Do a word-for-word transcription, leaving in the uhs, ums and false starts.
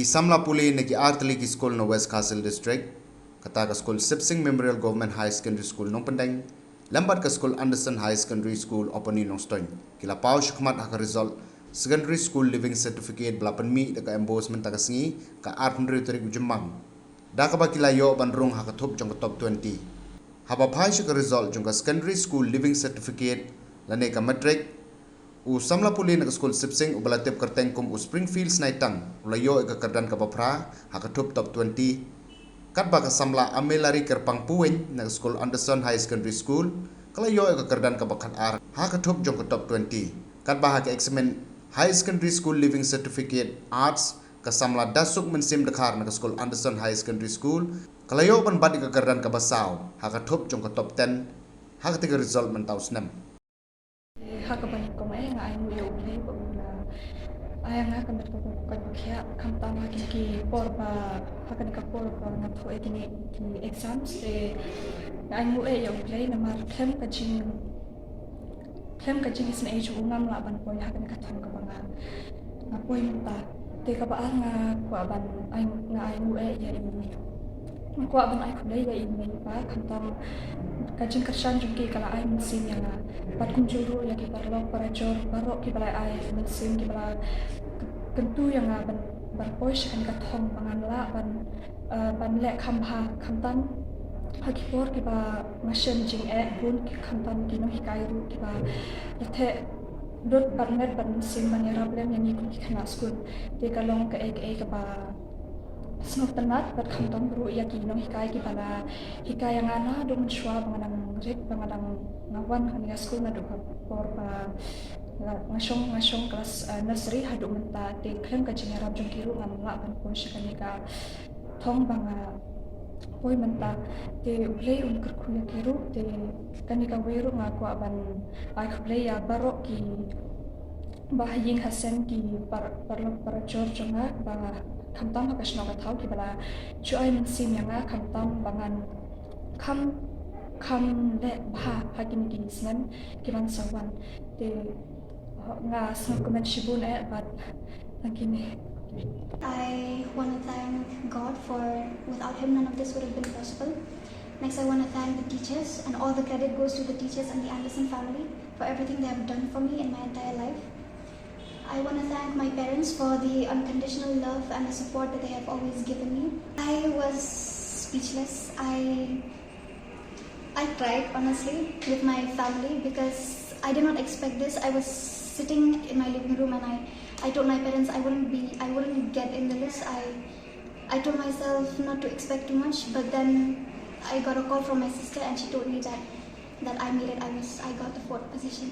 Ki samla pule na ki artylli ki skul na West Khasi Hills District, kata ka skul Sipsing Memorial Government Higher Secondary School Nongpyndeng, lem bad ka skul Anderson Higher Secondary School Upper New Nongstoiñ, ki la paw shakhmat ha ka result Secondary School Leaving Certificate ba la pynmih da ka MBOSE mynta ka sngi, ka arphew hynriew tarik u Jymmang, da kaba ki la ïoh ban rung ha ka thup jong ka top twenty. Haba phai sha ka result jong ka Secondary School Leaving Certificate lane ka Matric, u samla pule na ka skul Sipsing uba la tip kyrteng kum u Springfield Snaitang u la ïoh ïa ka kyrdan kaba phra ha ka thup top twenty. Katba ka samla Amelari Kyrpang Puweiñ na ka skul Anderson Higher Secondary School ka la ïoh ïa ka kyrdan kaba khatar ha ka thup jong ka top twenty. Katba ha ka eksamin Higher Secondary School Leaving Certificate Arts, ka samla Dasuk Mynsiem Dkhar na ka skul Anderson Higher Secondary School ka la ïoh ban bat ïa ka kyrdan kaba saw ha ka thup jong ka top ten ha katei ka result mynta u snem. Ha kaba nyngkong eh nga ainguh ïa U Blei ba u la ai ïa nga ka met kaba, kaba khiah, khamtam ha kine ki por ba, ha kane ka por ba nga thoh ïa kine ki exams. Te nga ainguh eh ïa U Blei namar khlem ka jing, khlem ka jingisynei jong u ngam lah ban poi ha kane ka thong kaba nga, nga poi mynta. Te kaba ar nga kwah ban ai, nga ainguh eh ïa i, nga kwah ban ai khublei ïa i mei i pa, khamtam ka jingkyrshan jong ki ka la ai mynsiem ïa nga. Bad kumjuh ruh ïa ki paralok parajor baroh kiba la ai mynsiem, kiba la kyntu ïa nga ban, ban poi sha kane ka thong ba ngan lah ban, eh, ban leh kham bha, khamtam ha ki por kiba nga shem jingeh bun, ki khamtam ki nonghikai ruh kiba la theh lut bad met bad mynsiem ban ïarap lem ïa ngi kum ki khynnah skul. Te ka long kaei kaei kaba sngewtynnat bad khamtam ruh ïa ki nonghikai kiba la hikai ïa nga naduh mynshuwa ba nga dang rit, ba nga dang, nga wan ha kane ka skul naduh ka por ba nga, nga shong, nga shong klas, eh, nursery haduh mynta. Te khlem ka jingïarap jong ki ruh ngam lah ban poi sha kane ka thong ba nga poi mynta. Te U Blei un kyrkhu ïa ki ruh. Te kane kawei ruh nga kwah ban ai khublei ïa baroh ki ba ha ïing ha sem, ki par, paralok parajor jong nga ba khamtam ha ka shnong ka thaw kiba la ju ai mynsiem ïa nga khamtam ba ngan kham, kham leh bha ha kine ki snem ki ban sa wan. Te nga sngewkmen shibun eh bad tang kine. I want to thank God for, without Him, none of this would have been possible. Next, I want to thank the teachers, and all the credit goes to the teachers and the Anderson family for everything they have done for me in my entire life. I want to thank my parents for the unconditional love and the support that they have always given me. I was speechless. I I cried, honestly, with my family because I did not expect this. I was sitting in my living room and I, I told my parents I wouldn't be, I wouldn't get in the list. I, I told myself not to expect too much, but then I got a call from my sister and she told me that, that I made it. I was, I got the fourth position.